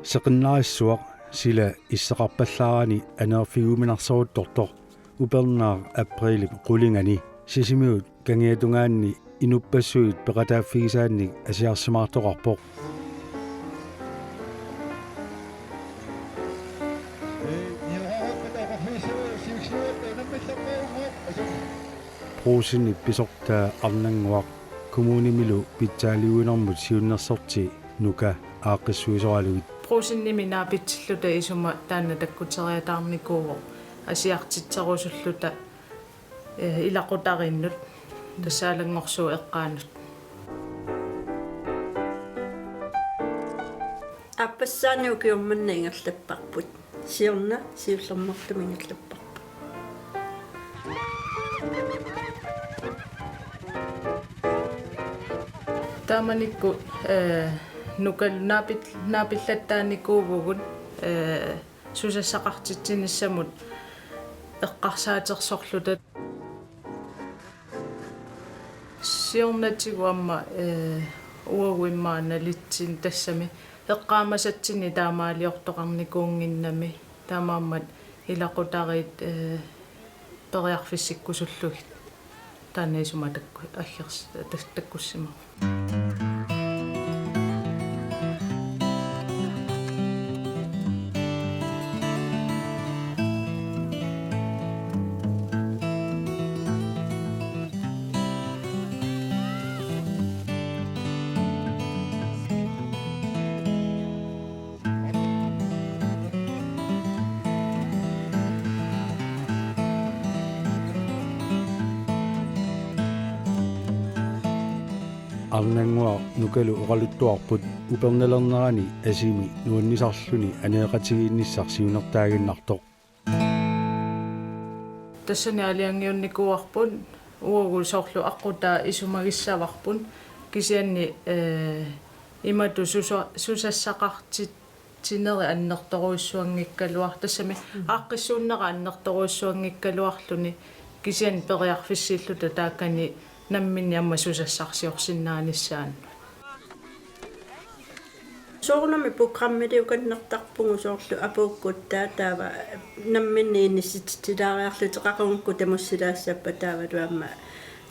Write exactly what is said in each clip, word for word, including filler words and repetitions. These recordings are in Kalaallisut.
Seqinnarissuaq sila issaqarpallaarani aneerfiguminarsoruttortoq upernaaq aprilip qulingani Sisimiut kangiatungaanni inuppassuit peqataaffigisaannik asiarsimaartoqarpoq. Brugsenip pisortaa Arnannguaq kommunimilu pitsaaliuinermut siunnersorti Nuka aaqqissuisoralugit. Brugsenimi naapitsilluta isuma taanna takkuteriataarnikuuvoq asiartitserusulluta, eh, ilaqutariinnut tassa Alanngorsuup eqqaanut. Aappassaani ukiormanna ingerlapparput. Siorna siullermeerluni ingerlapparput. Taamanikkut, eh, Nukalu naapit-, naapillattaarnikuuvugut, eh, susassaqartitsinissamut eqqarsaatersorluta. Siornatigut aamma, eh, uagut immaqa nalitsinni tassami eqqaamasatsinni taamaaliortoqarnikuunnginnami, taamaammat ilaqutariit, eh, periarfissikkusullugit. Taanna isuma takku-, aggers-, tak-, takkussimavoq. Arnannguaq Nukalu oqaluttuarput upernalernerani asimi nuannisarluni aneeqatigiinnissaq siunertaaginnartoq. Tassani aalajangiunnikuuarput, uagut soorlu aqqutaa isumagissavarput, kisianni, eh, imatut susa-, susassaqartitsinerit annertoorujussuanngikkaluar-, tassami aaqqissuunnera annertoorujussuanngikkaluarluni, kisianni periarfissiilluta taakkani namminneq aamma susassarsiorsinnaanissaannut. Soorunami programmiliukannertarpugut soorlu apuukkutta taava namminneq inissititsilaariarlutik, qaqugukku tamussilaassappat taavalu aamma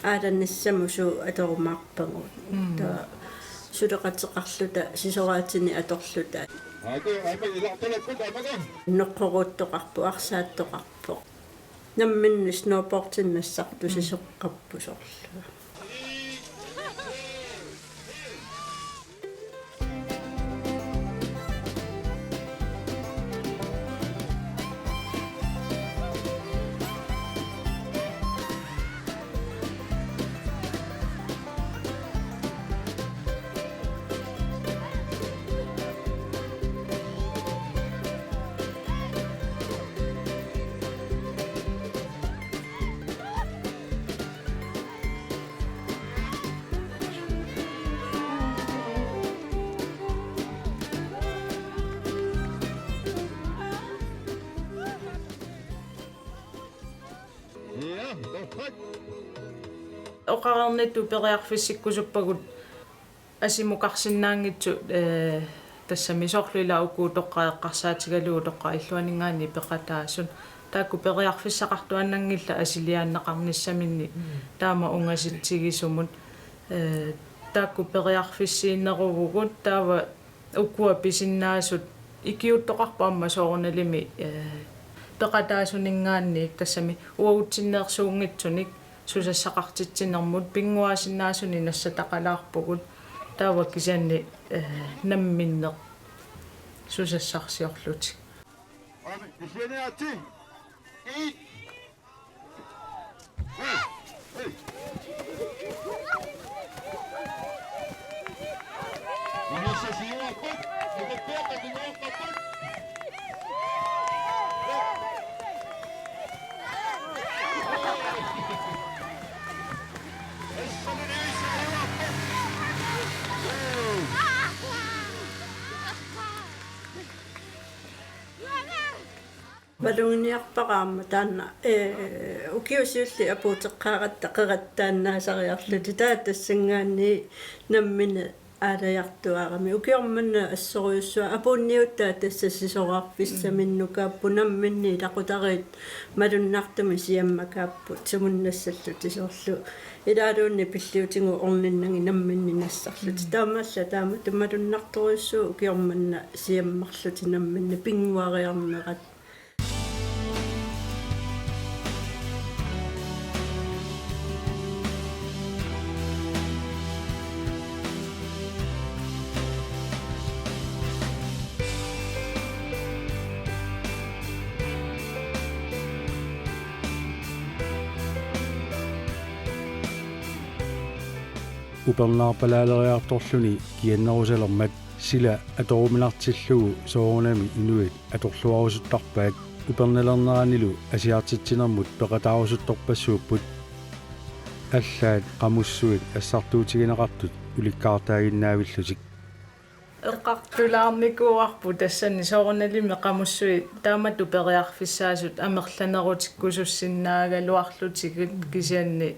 aalanissamut suut atorumaarpagut. Mm. Taava suleqateqarluta sisoraatinik atorluta. Noqqoruuttoqarpoq, arsaattoqarpoq. Namminneq snowboardinnassartut sisoqqapput soorlu. Oqareernittut periarfissikkusuppagut asimukarsinnaanngitsut, eh, tassami soorlu ila uku utoqqaat eqqarsaatigalugu utoqqaat illuaninngaanniit peqataasut. Taakku periarfissaqartuaannanngillat asiliaannaqarnissaminnik, mm, taama ungasitsigisumut. Eh, taakku periarfissiineruvugut, taava ukua pisinnaasut ikiuuttoqarput aamma soorunalimi, eh, peqataasuninngaanniit, tassami uagutsinneersuunngitsunik susassaqartitsinermut pinnguaasinnaasunik nassataqalaarpugut, taava kisianni, eh, namminneq susassarsiorlutik. Maluginiarpara aamma taanna, eh, ukiut siulliit apuuteqqaaratta qerattaannaasariarlutik, taava tassanngaanniit namminneq aalajartuarami. Ukioq manna assorujussuaq apuunniuttaa tassa sisorarfissaminnukaappoq, namminneq ilaqutariit malunnartumik siammakaapput sumunnassallutik, soorlu ilaaluunniit pilliutigut orninnagit namminneq nassarlutik. Mm. Taamaallaat taamatut malunnartorujussuuvoq ukioq manna siammarlutik namminneq pinnguariarnerat. Upernaarpalaaleriartorluni kiannerusalermat sila atoruminartillugu soorunami inuit atorluarusuttarpaat, upernalerneranilu asiartitsinermut peqataarusuttorpassuupput. Allaat qamussuit assartuutigineqartut ulikkaartaaginnaavillutik. Eqqartulaarnikuuarput tassani soorunalimi qamussuit taamatut periarfissaasut amerlanerutikkusussinnaagaluarlutigit, kisianni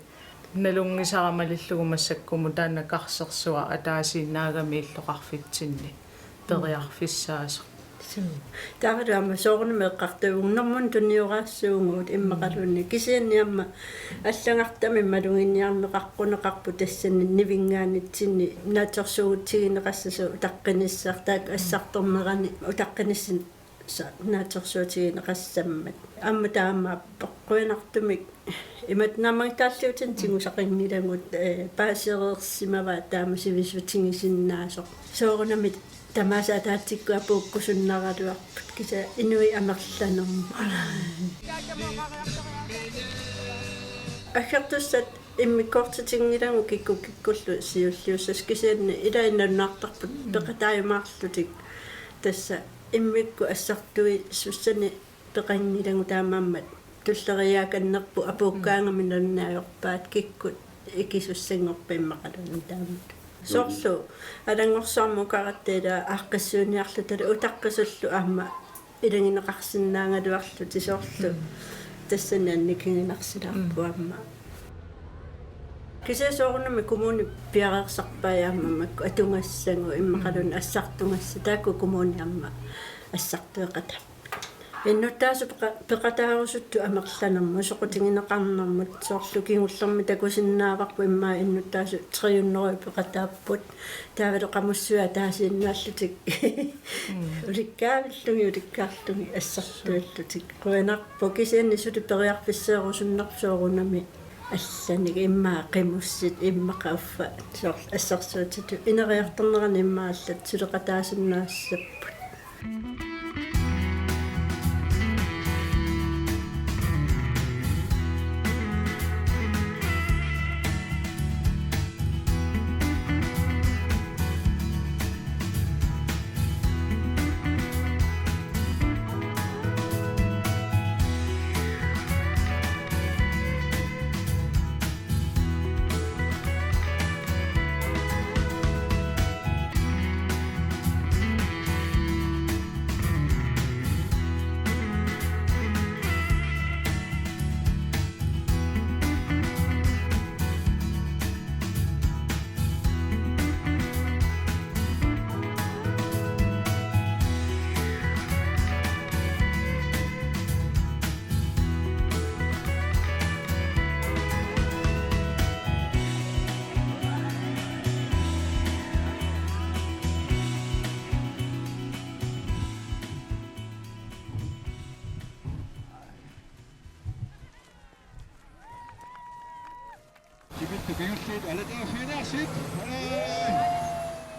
nalunngisara malillugu massakkumut taanna karsersuaq ataasiinnaagami illoqarfitsinni periarfissaasoq. Suu. Taavalu aamma soorunami eqqartuuvugut, normut tunioraassaagut immaqaluunniit. Kisianni aamma allagartamik maluginiarneqaqquneqarpoq tassani nivinngaanitsinni naatsorsuutigineqassasoq utaqqinissaq, taakku assartornerani utaqqinissaq naatsorsuutigineqassammat. Aamma taamaappoq, qujanartumik imatut naammagittaalliutinnik tigusaqanngilagut, ee, paasereersimavaat taama sivisutigisinnaasut. Soorunami tamaasa ataatsikkut apuukkusunnaraluarput, kisianni inuit amerlanermut. Aggertussat immikkoortitinngilagut kikkut kikkullu siulliussasut, kisianni ilaanni nalunaartarput peqataajumaarlutik. Tassa immikkut assartuisussanik peqanngilagut, taamaammat tulleriiaakannerput apuukkaangami nalunaajorpaat, kikkut ikisussanngorpat immaqaluunniit taamatut. Soorlu Alanngorsuarmut ukaratta ilaa aaqqissuiniarluta utaqqisullu aamma ilagineqarsinnaagaluarlutik, soorlu tassani annikiginarsilaarput aamma. Kisianni soorunami kommuni piareersarpai aamma makku atugassagut immaqaluunniit assartugassat, taakku kommuni aamma assartueqataapput. Innuttaasut peqa-, peqataarusuttut amerlanermut, soqutigineqarnermut, soorlu kingullermi takusinnaavarput immaqa innuttaasut tre hundrede peqataapput, taavalu qamussuit ataasiinnaallutik. Ulikkaavillugit, ulikkaarlugit assartuillutik. Qujanarpoq, kisianni suli periarfisseerusunnerput soorunami allanik, immaqa qimussit, immaqa uffa, soorlu assersuutitut ineriartornerani immaqa allat suleqataasinnaassapput.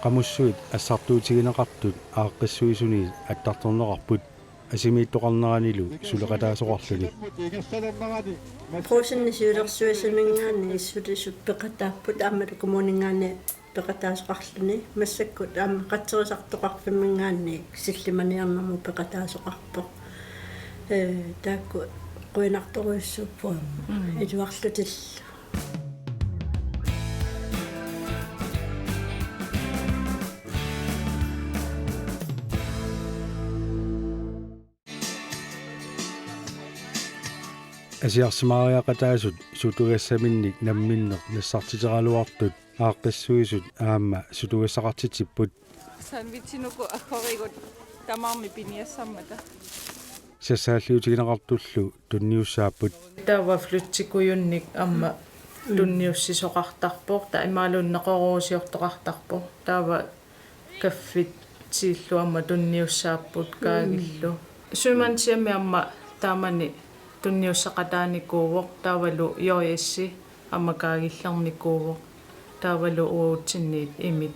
Qamussuit assartuutigineqartut aaqqissuisuniit attartorneqarput asimiittoqarneranilu suleqataasoqarluni. Brugsenip siulersuisuninngaanniit sulisut peqataapput aammalu kommuninngaanniit peqataasoqarluni, massakkut aamma qatserisartoqarfimminngaanniit sillimaniarnermut peqataasoqarpoq. Ee, taakku qujanartorujussuupput aamma. Mm. Iluarlutillu. Asiarsimaariaqataasut sutugassaminnik namminneq nassartiteraluartut Aaqqissuisut aamma sutugassaqartitsipput. Sandwichinuku aggorigut tamarmik piniassammata. Sassaalliutigineqartullu tunniussaapput. Taava flyttikujunnik aamma tunniussisoqartarpoq, taava imaluunniit neqeroorusiortoqartarpoq. Taava kaffit tiillu aamma tunniussaapput kaagillu. Sømandshjemmi aamma taamani tunniussaqataanikuuvoq, taavalu J S aamma kaagillernikuuvoq, taavalu uatsinnit imit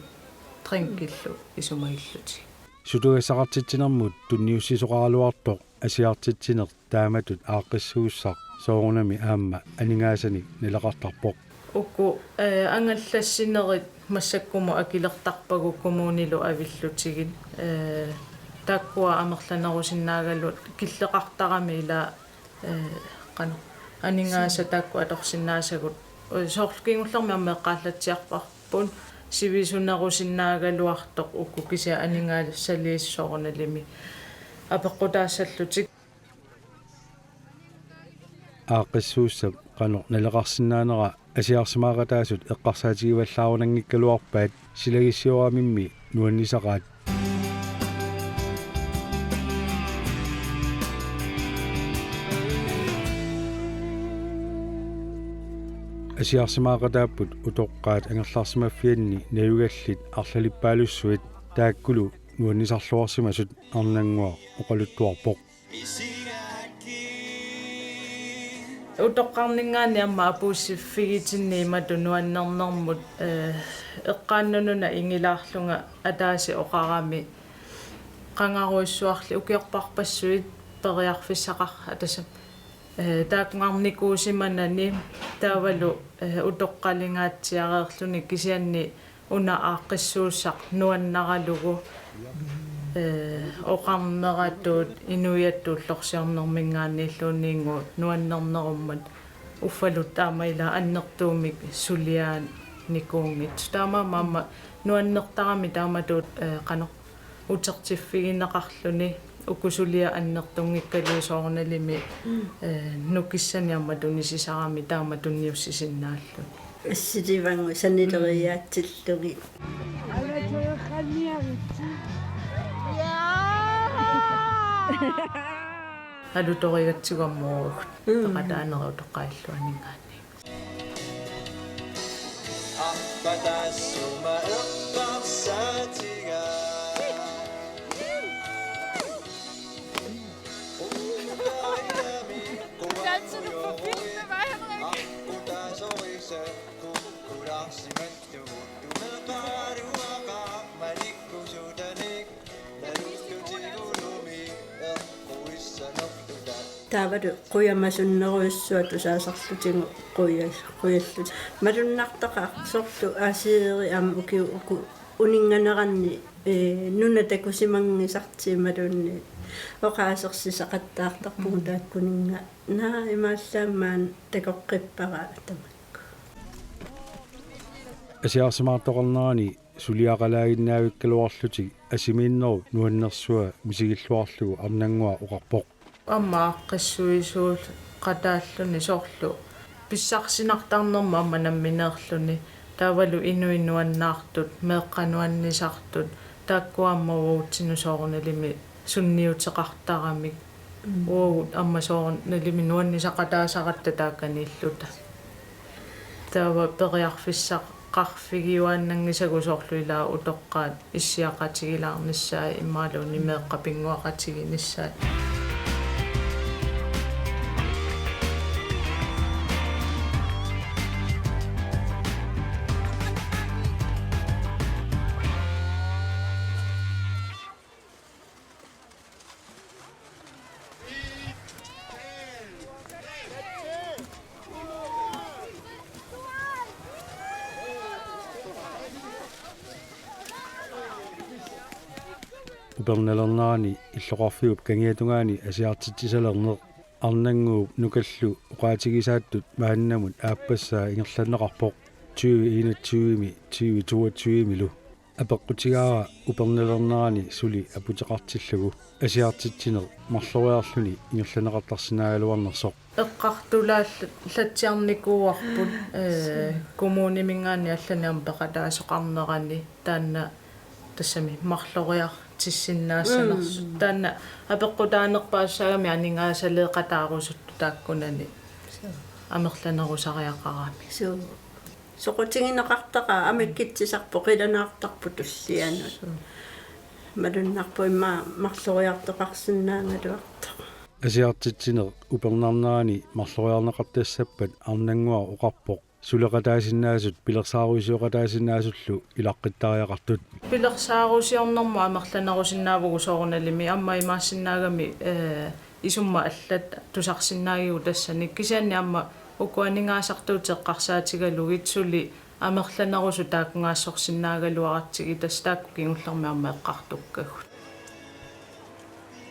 drinkillu isumagillutik. Sutugassaqartitsinermut tunniussisoqaraluartoq asiartitsineq taamatut aaqqissuussaq soorunami aamma aningaasanik naleqartarpoq. Uku, eh, angallassinerit massakkumut akilertarpagut kommunilu avillutigit. Eh, taakkua amerlanerusinnaagaluit killeqartarami ila, eh, qanoq, aningaasat taakku atorsinnaasagut. Soorlu kingullermi aamma eqqaallatsiarparput sivisunerusinnaagaluartoq uku kisianni aningaasaliissuunalimi apeqqutaassallutik. Aaqqissuussap qanoq naleqarsinnaanera asiarsimaaqataasut eqqarsaatigivallaarunanngikkaluarpaat, silagissooramimmi nuannisaqaat. Asiarsimaaqataapput utoqqaat angerlarsimaffianni najugallit arlalippaalussuit, taakkulu nuannisarluarsimasut, Arnannguaq oqaluttuarpoq. Utoqqarninngaanniit aamma apuussiffigitinni imatut nuannernermut, eh, eqqaannut una ingilaarlunga ataaseq oqarami qangarujussuarli ukiorparpassuit periarfissaqar-, atasa, eh, taakkunngarnikuusimanani taavalu, eh, utoqqalingaatsiareerluni kisianni una aaqqissuussaq nuannaralugu, eh, oqarneratut inuiattut ullorsiornerminngaanniilluunniit nuannernerummat uffalu taama ila annertuumik suliarinikuunngitsut. Taamaammat aamma nuannertarami taamatut, eh, qanoq utertiffigineqarluni uku suliat annertunngikkaluit soorunalimi, eh, nukissanik aamma tunisisarami taama tunniussisinnaalluni. Assilivangu sanileriaatsillugit. Alutorigatsigu aamma uagut. Mm. Peqataanera utoqqaat illuanninngaanniit. Taavalu qujamasunnerujussuaq tusaasarlutigu quja-, qujallutik. Malunnartaqaaq soorlu aasieri aamma ukiut uku uninnganeranni, eh, nuna takusimanngisartik imaluunniit oqaasersisaqattaartarpugut taakkuninnga. Naa imaallaat maani takoqqippara tamakku. Asiarsimaartoqarnerani suliaqalaaginnaavikkaluarlutik asimiinnerup nuannersua misigilluarlugu Arnannguaq oqarpoq. Aamma aaqqissuisuuqataalluni soorlu pissarsinartarnermut aamma nammineerluni, taavalu inuit nuannaartut, meeqqat nuannisartut, taakkua aamma uatsinnut soorunalimi sunniuteqartaramik. Mm. Uagut aamma soorunalimi nuannisaqataasaratta taakkaniilluta. Taava periarfissaqarfigiuaannanngisagut soorlu ilaa utoqqaat issiaqatigilaarnissaat imaluunniit meeqqat pinnguaqatiginissaat. Upernalernerani illoqarfiup kangiatungaani asiartitsisalerneq Arnannguup Nukallu oqaatigisaattut maannamut aappassaa ingerlanneqarpoq tyve enogtyve-mi tyve toogtyve-milu. Apeqqutigaara upernalernerani suli aputeqartillugu asiartitsineq marloriarluni ingerlanneqartarsinnaagaluarnersoq. Eqqartulaallatsiarnikuuarput, ee, kommuniminngaanniit allanik aamma peqataasoqarnerani taanna tassami marloriartissinnaassanersoq. Mm. Taanna apeqqutaanerpaassaagami aningaasaleeqataarusuttut taakkunani amerlanerusariaqarami. Suu. Soqutigineqartaqaaq, amikkitsisarpoq, qilanaartarpoq tullianut. Suu. Malunnarpoq immaqa marloriartoqarsinnaagaluartoq. Asiartitsineq upernarnerani marloriarneqartassappat Arnannguaq oqarpoq suleqataasinnaasut pilersaarusioqataasinnaasullu ilaqqittariaqartut. Pilersaarusiornermut amerlanerusinnaavugut soorunalimi, aamma imaassinnaagami, ee, isummat allat tusarsinnaagigut tassani. Kisianni aamma uku aningaasartuutit eqqarsaatigalugit suli amerlanerusut taakkungaassorsinnaagaluaratsigit, tassa taakku kingullermik aamma eqqartukkagut.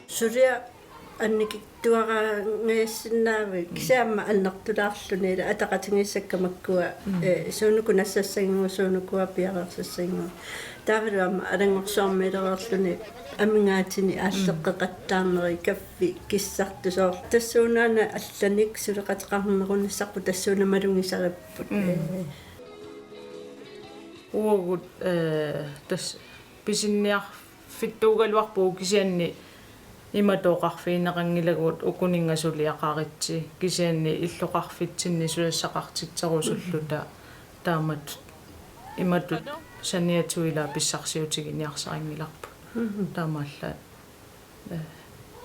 Suliaq annikitsuaraangajassinnaavat, kisianni aamma annertulaarluni ilaa ataqatigiissakka makkua, mm, ee, suunuku nassassaginngilagut, suunukua piareersassaginngilagut. Taavalu aamma Alanngorsuarmiilereerluni amigaatinik aalleqqeqattaarneri, kaffi, kissartut soorlu. Tassuunaana allanik suleqateqarnerunissarput tassuuna malugisaripput. Mm. Ee. Uagut, ee, tassa pisinniarfittuugaluarpugut kisianni imatut oqarfigineqanngilagut ukuninnga suliaqaritsi, kisianni illoqarfitsinni susassaqartitserusulluta taamatut imatut saniatigut ilaa pissarsiutiginiarsarinngilarput. Mhm. Taamaallaat, ee,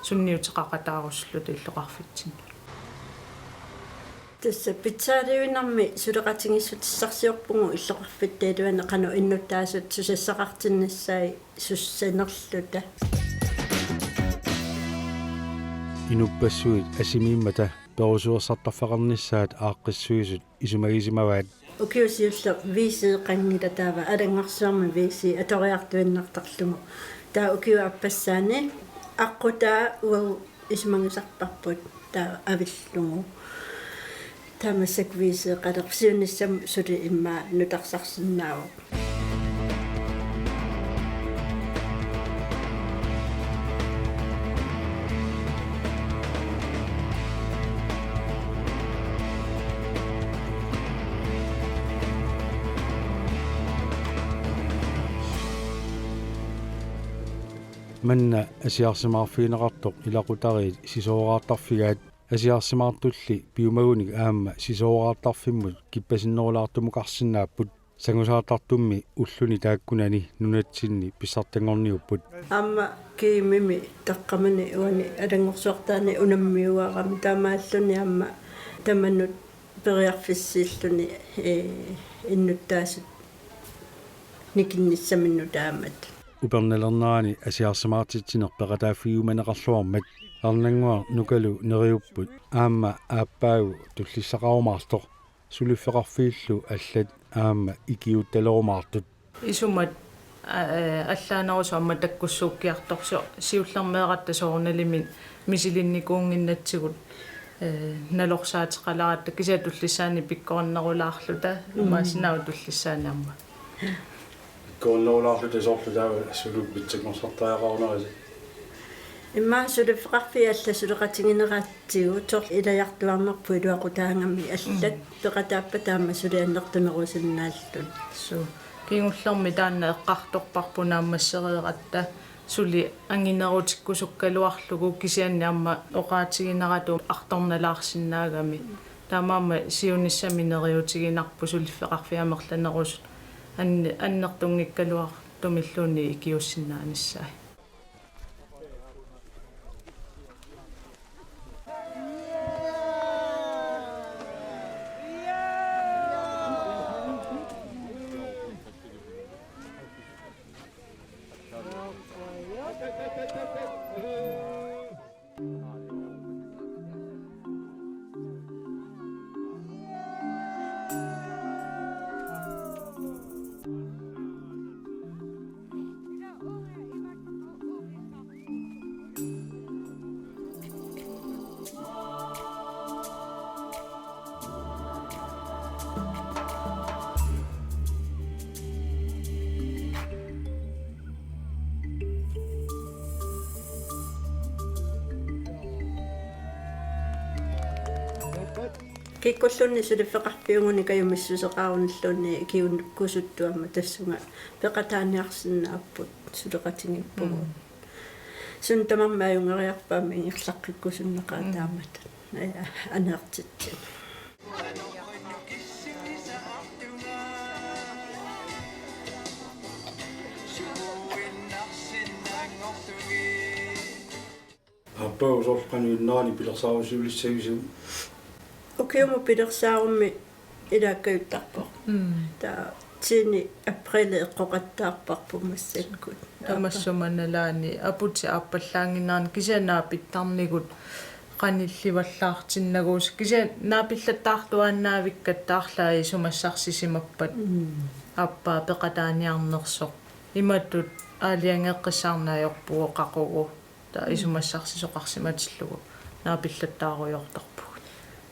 sunniuteqaqataarusulluta illoqarfitsinni. Tassa pitsaaliuinermi suleqatigiissutissarsiorpugut illoqarfitta iluani qanoq innuttaasut susassaqartinnissaat sussanerluta. Inuppassuit asimiimmata perusuersartarfeqarnissaat aaqqissuisut isumagisimavaat. Ukioq siulleq V C-qanngilaq, taava Alanngorsuarmi V C atoriartuinnartarlugu. Taava ukiup aappassaani aqqutaa uagut isumagisarparput taava avillugu. Taava massakkut V C-qaleq siunissamut suli immaqa nutarsarsinnaavoq. Manna asiarsimaarfigineqartoq ilaqutariit sisooraartarfigaat, asiarsimaartulli piumagunik aamma sisooraartarfimmut kippasinnerulaartumukarsinnaapput. Sangusaartartummi ulluni taakkunani nunatsinni pissartanngorniupput. Aamma Kiimimi taqqamani uani Alanngorsuartaani unammiuarami, taamaalluni aamma tamanut periarfissiilluni, ee, innuttaasut nikinnissaminnut taamatut. Upernalernerani asiarsimaartitsineq peqataaffigiumaneqarluarmat Arnannguaq Nukalu neriupput, aamma aappaagu tullissaqarumaartoq, suliffeqarfiillu allat aamma ikiuuttalerumaartut. Isumat, a-, ee, allaanerusut aamma takkussuukkiartorsuaq, siullermeeratta soorunalimi misilinnikuunnginnatsigu, ee, nalorsaateqalaaratta, kisianni tullissaanik pikkorinnerulaarluta, mm, imaassinnaavoq tullissaanik aamma. Pikkorinnerulaarluta soorlu taava suliffeqarfik pitsanngorsartariaqarunerisi. Immaqa suliffeqarfiit allat suleqatigineqartigu, soorlu ilajartuarnerput iluaqutaagami, allat, mm, peqataappata aamma suli annertunerusinnaalluni. Suu. Kingullermi taanna eqqartorparput naammassereeratta, suli anginerutikkusukkaluarlugu, kisianni aamma oqaatigineratut artornalaarsinnaagami. Taamaammat siunissami neriuutiginarpoq suliffeqarfiit amerlanerusut an-, annertunngikkaluartumilluunniit ikiuussinnaanissaat. Kikkulluunniit suliffeqarfiugunik kajumissuseqarunilluunniit ikiuukkusuttuamma tassunga peqataaniarsinnaapput suleqatigiippugut. Mm. Suut tamarmik ajunngeriarpaat ingerlaqqikkusunnaqaat. Mm. Taamatut. Ja, aneertitsineq. Aappaa, soorlu qanoq innerani pilersaarusiulissavisiuk? Ukiumut pilersaarummi ilaakkajuttarpoq. Mm. Taava tiini aprili eqqoqattaarparput massakkut. Tamassuma nalaani aputit aappallaannginneranni kisianni naapittarnikkut qanillivallaartinnagu, kisianni naapillattaartuaannaavikkatta arlaat isumassarsisimappat. Mm. Aappaa peqataaniarnersoq. Imatut aalajangeqqissaarneq ajorpugut qaqugu. Taava isumassarsisoqarsimatillugu naapillattaarujoortarpugut.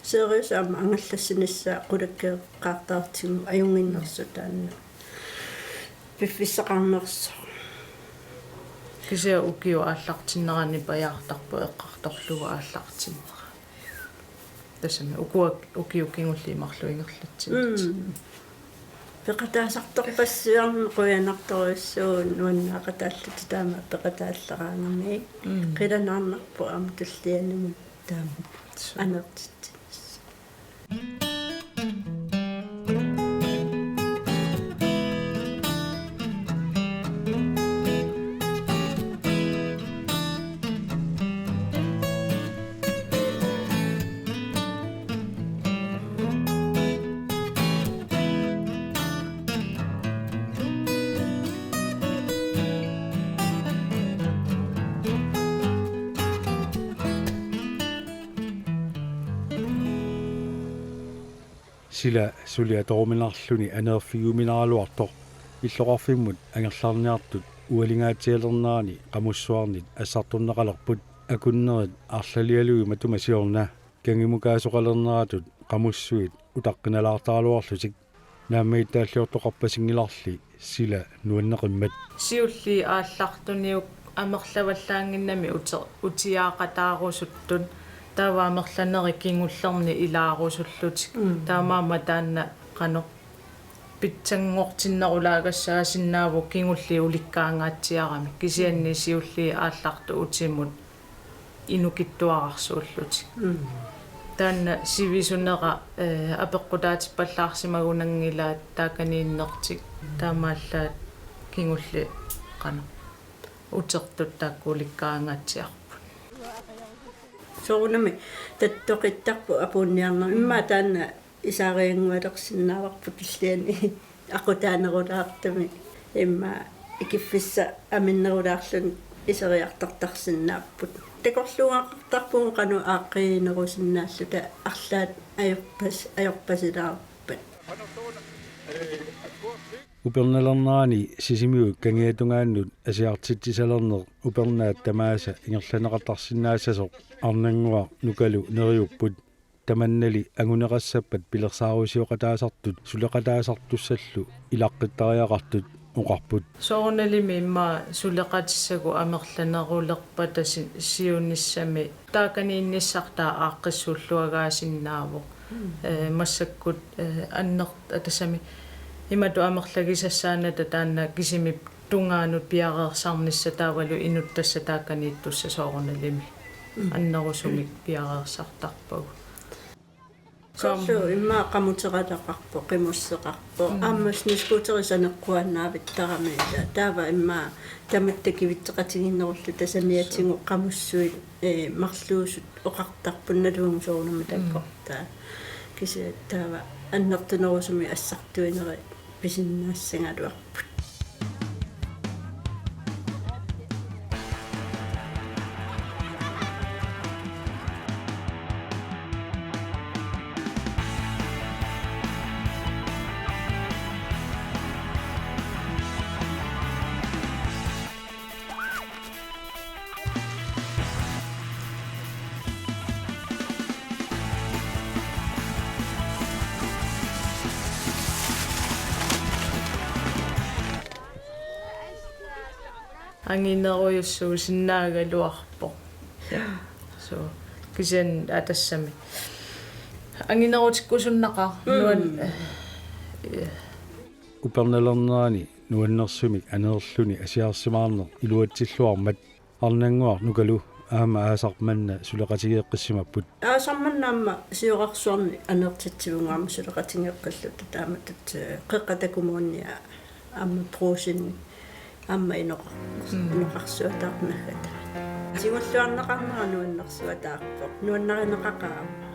Seriøst aamma angallassinissaa qulakkeeqqaartartigu ajunnginnersoq taanna. Piffissaqarnersoq. Kisianni ukiup aallartinnerani pajaartarpoq eqqartorlugu aallartinnera. Tassami ukua-, ukiut kingulliit marluk ingerlatsinnit. Mm. Peqataasartorpassuarnik qujanartorujussuuvoq nuannaaqataalluta taama peqataalleraangamik. Mm. Qilanaarnarpoq aamma tullianut taama. Suu. Aneertitsineq. Sila suli atoruminarluni aneerfigiuminaraluartoq illoqarfimmut angerlarniartut ualingaatsialernerani qamussuarnit assartorneqalerput. Akunnerit arlalialuit matuma siorna kangimukaasoqalerneratut qamussuit utaqqinalaartaraluarlutik. Naammagittaalliortoqarpasinngilarli sila nuanneqimmat. Siulliit aallartuniuk amerlavallaannginnami uti-, utiaaqataarusuttut, taava amerlanerit kingullerni ilaarusullutik. Mm. Taamaammat taanna qanoq pitsanngortinnerulaagassaasinnaavugut kingulliit ulikkaangaatsiaramik. Kisianni siulliit aallartut utimut inukittuararsuullutik. Mm. Taanna sivisunera, eh, apeqqutaatippallaarsimagunanngilaat taakaniinnertik, taamaallaat kingulliit qanoq utertut taakku ulikkaangaatsiarput. Soorunami tattoqittarput apuunniarneq. Immaqa taanna isaarianngualersinnaavarput tulliani aqutaanerulaartumik, immaqa ikiffissaq aminnerulaarluni iseriartortarsinnaapput. Takorluugaqartarpugut qanoq aaqqiinerusinnaalluta arlaat ajorpas-, ajorpasilaarpat. Upernalernerani Sisimiut kangiatungaannut asiartitsisalerneq upernaat tamaasa ingerlanneqartarsinnaassasoq Arnannguaq Nukalu neriupput. Tamannali anguneqassappat pilersaarusioqataasartut suleqataasartussallu ilaqqittariaqartut oqarput. Soorunalimi immaqa suleqatissagut amerlanerulerpata si-, siunissami taakaniinnissartaa aaqqissuulluagaasinnaavoq. Mm. Eh, massakkut, eh, anner-, atassami imatut amerlagisassaanata taanna kisimi tungaanut piareersarnissaq taavalu inuttut tassa taakaniittussat soorunalimi. Mm. Annerusumik piareersartarpagut. Soorlu immaqa qamuteralaqarpoq, qimusseqarpoq. Mm. Aamma sneskuuteri saneqquaannaavittarami, taava immaqa tamatta kivitseqatigiinnerulluta saniatigut qamussuit, eh, marluusut oqartarput naluagut soorunami. Mm. Taakkortaa. Kisianni taava annertunerusumik assartuinerit pisinnaassagaluarput. Anginerujussuusinnaagaluarpoq. Ja. So, kisianni atassami. Anginerutikkusunnaqaaq. Mm. Nuan-, eh, upernalernerani nuannersumik aneerluni asiarsimaarneq iluatsilluarmat Arnannguaq Nukalu aamma aasaq manna suleqatigeeqqissimapput. Aasaq manna aamma siorarsuarmi aneertitsivunga aamma suleqatigeeqqilluta taamatut, eh, Qeqqata Kommunia aamma Brugsenimi aamma inoqar-, mm, inoqarsuataarnaggata. Tigulluarneqarnera nuannersuataarpoq. Nuannarineqaqaaq.